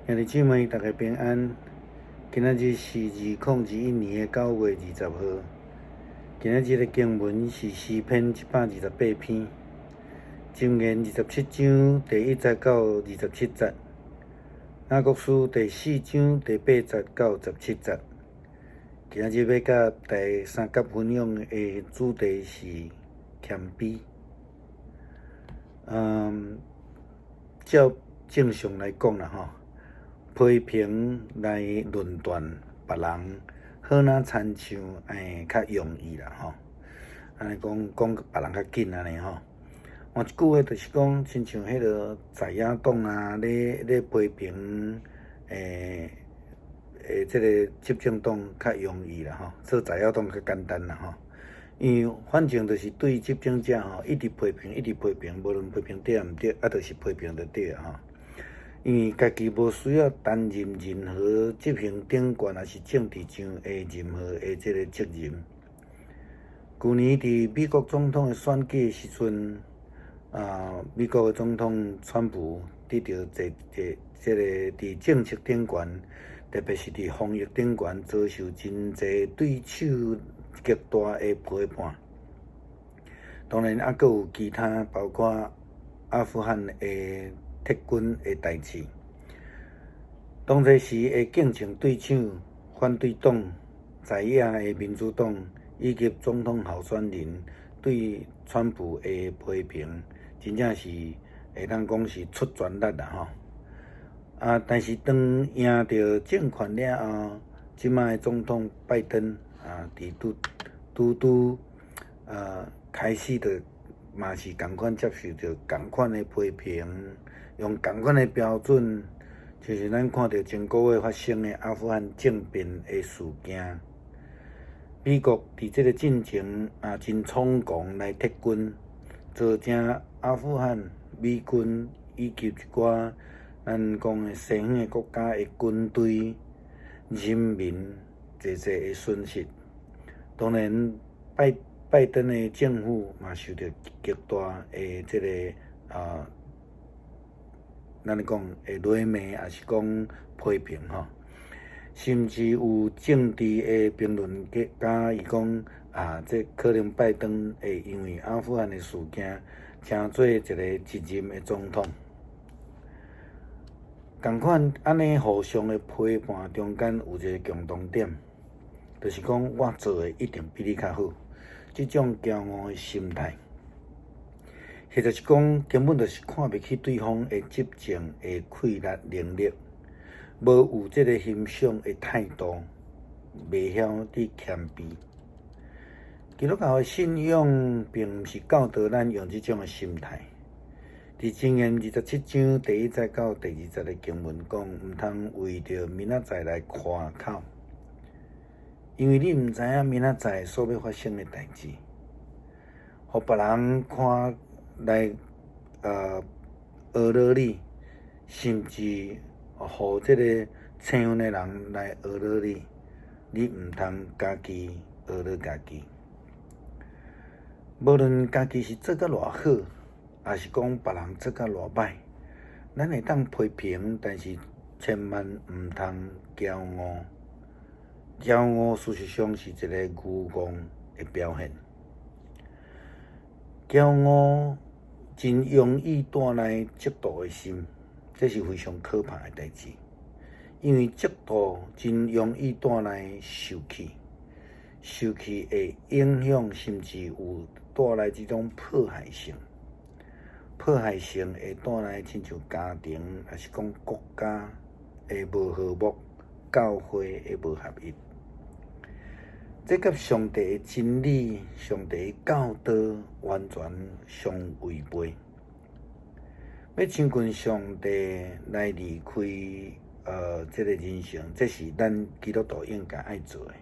兄弟姊妹，大家平安。今仔日是2021年9月20號。今仔日的經文是詩篇128篇，箴言27章第1節到27節，雅各書第四章第8節到17節。今仔日欲佮大家相佮分享的主題是謙卑。照正常來講啦吼，批評來論斷別人，好若親像較容易啦吼。按呢講講別人較緊按呢吼。換一句話就是講，親像彼个在野黨啊，咧批評這个執政黨較容易啦吼，做在野黨較簡單啦吼。因為反正就是對執政者吼，一直批評，一直批評，無論批評對抑毋對，啊，就是批評就對啊吼。因為家己無需要擔任任何執行長權，抑是政治上的任何的這個責任。舊年佇美國總統的選舉時陣，美國的總統川普得著這這這个佇政策頂懸，特別是佇防疫頂懸，遭受真濟對手極大的批判。當然，猶閣有其他，包括阿富汗的撤軍的代誌。當陣時的競爭對手反對黨在野的民主黨以及總統候選人對川普的批評，真正是會當講是出全力啦吼。啊，但是當贏著政權了後，這擺的總統拜登啊，佇拄拄拄開始就嘛是仝款接受著仝款的批評，用仝款的標準，就是咱看著前個月發生的阿富汗政變的事件。美國佇這個進前啊，真衝狂來撤軍，造成阿富汗美軍以及一寡咱講的西方的國家的軍隊、人民濟濟的損失。當然，拜登的政府嘛受著極大的這个啊，咱咧講的謾罵，抑是講批評吼，甚至有政治的評論家伊講啊，這可能拜登會因為阿富汗的事件，成做一个一任的總統。仝款按呢互相的批判中間有一个共同點，就是講我做的一定比你較好，這種驕傲的心態，或者是講根本就是看袂起對方的執政的氣力能力，無有這个欣賞的態度，袂曉佇謙卑。基督教的信仰並毋是教導咱用這種的心態。佇箴言27章第1節到第2節的經文講，毋通為著明仔載來誇口，因為你毋知影明仔載所欲發生的代誌，予別人看來學落你，甚至予這个青雲的人來學落你，你毋通家己學落家己。無論家己是做甲偌好，抑是講別人做甲偌歹，咱會當批評，但是千萬毋通驕傲。驕傲事實上是一个愚戇的表現。驕傲真容易帶來嫉妒的心，這是非常可怕的代誌。因為嫉妒真容易帶來受氣，受氣會影響，甚至有帶來這種破壞性。破壞性會帶來親像家庭，抑是講國家的無和睦，教會的無合一。這佮上帝的真理、上帝的教導完全相違背。欲親近上帝來離開這个人生，這是咱基督徒應該愛做的。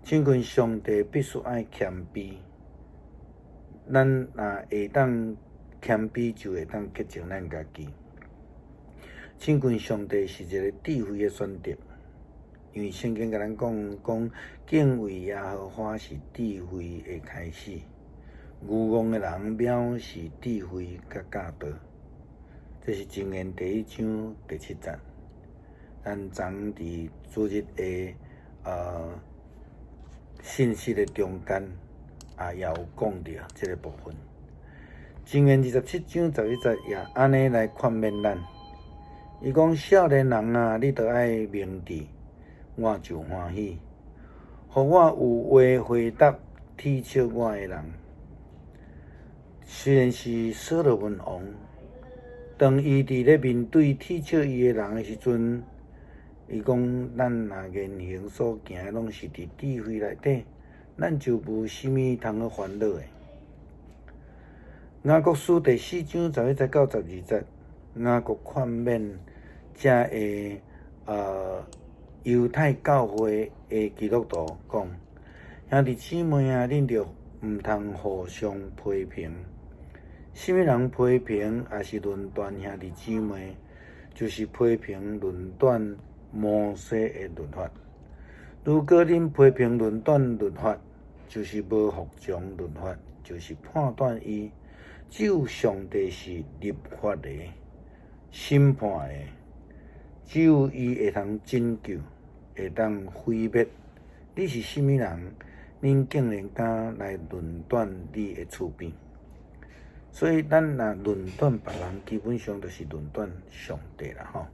親近上帝必須愛謙卑，咱若會當謙卑，就會當潔淨咱家己。親近上帝是一个智慧的選擇，因為聖經共咱講講敬畏耶和華是智慧的開始，愚戇的人藐視智慧佮教導。這是箴言第1章第7節。咱昨佇主日的信息的中間啊，也有講著這个部分。箴言27章11節也按呢來勸勉咱。伊講少年人啊，你著愛明智，我就歡喜，予我有話回答體斥我的人。雖然是所羅門王，當伊佇咧面對體斥伊的人的時陣，伊講咱若言行所行的攏是佇智慧內底，咱就無啥物通好煩惱的。雅各書第四章11節到12節，雅各勸勉遮个猶太教會的基督徒講：兄弟姊妹啊，恁著毋通互相批評。啥物人批評，抑是論斷兄弟姊妹，就是批評論斷摩西的律法。如果恁批評論斷律法，就是無服從律法，就是判斷伊。只有上帝是立法的、審判的，只有伊會通拯救，會當毀滅。你是啥物人？恁竟然敢來論斷你的厝邊？所以，咱若論斷別人，基本上就是論斷上帝啦，吼。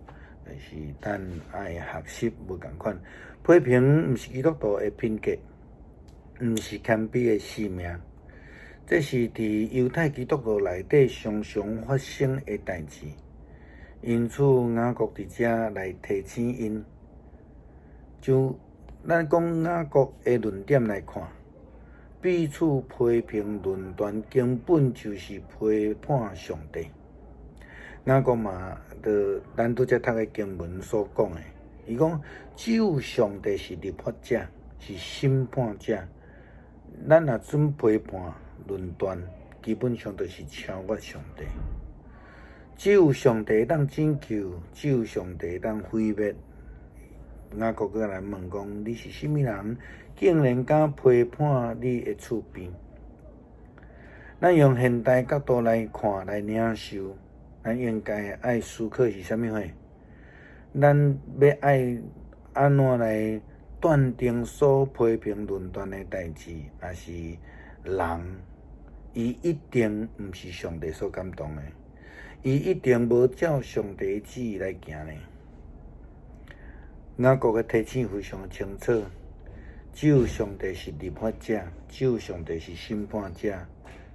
但是咱愛學習無仝款，批評毋是基督徒的品格，毋是謙卑的使命。這是佇猶太基督徒內底常常發生的代誌。因此，雅各佇遮來提醒𪜶，就咱講雅各的論點來看，彼此批評論斷，根本就是批判上帝。雅各嘛，就咱拄才讀的經文所講的，伊講只有上帝是立法者，是審判者。咱若準批判論斷，基本上就是超越上帝。只有上帝會當拯救，只有上帝會當毀滅。雅各閣來問講：你是啥物人？竟然敢批判你的厝邊？咱用現代角度來看，來領受，咱應該愛思考是啥物貨？咱欲愛按怎來斷定所批評論斷的代誌，抑是人，伊一定毋是上帝所感動的，伊一定無照上帝的旨意來行呢。雅各的提醒非常清楚，只有上帝是立法者，只有上帝是審判者，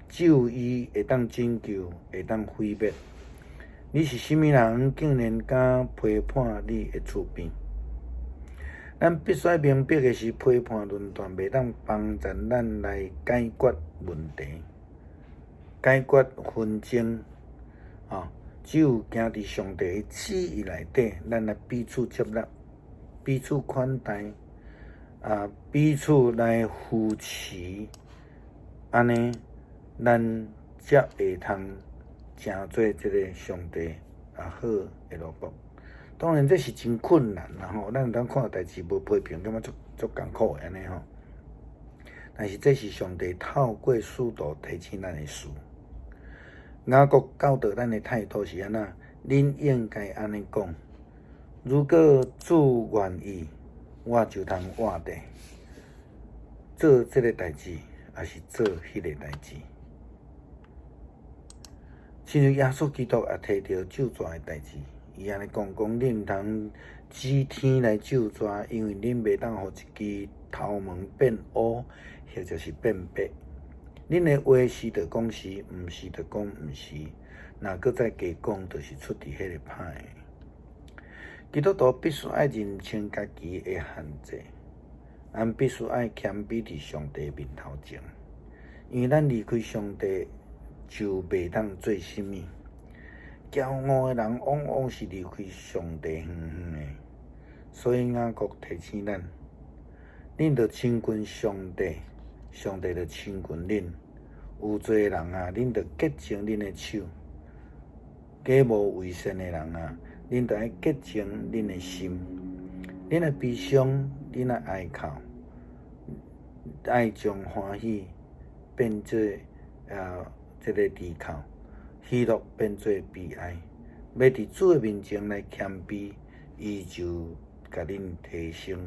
只有伊會當拯救，會當毀滅。你是啥物人，竟然敢批判你的厝邊？咱必須明白的是，批判論斷袂當幫助咱來解決問題、解決紛爭。啊，只有行佇上帝的旨意內底，咱來彼此接納、彼此款待，啊，彼此來扶持，按呢，咱才會通成做這个上帝啊好的奴僕。當然這是真困難啦吼，咱當看代誌無批評，感覺足足艱苦的按呢吼。但是這是上帝透過使徒提醒咱的事。雅各教導咱的態度是按怎？恁應該按呢講：如果主願意，我就通活著，做這个代誌，抑是做彼个代誌。親像耶穌基督也提著咒詛的代誌，伊按呢講講，恁毋通指天來咒詛，因為恁袂當予一支頭毛變烏，或者是變白。恁的話是就講是，毋是就講毋是。若閣再加講，就是出佇彼個歹的。基督徒必須愛認清家己的限制，咱必須愛謙卑佇上帝面頭前，因為咱離開上帝就袂當做啥物。驕傲的人往往是離開上帝遠遠的，所以雅各提醒咱：恁著親近上帝，上帝就親近恁。有罪的人啊，恁著潔淨恁的手；假冒為善的人啊，恁著愛潔淨恁的心。恁若悲傷，恁若哀哭，愛將歡喜變做啊，這个低哭，喜樂變做悲哀。欲佇主的面前來謙卑，伊就共恁提升。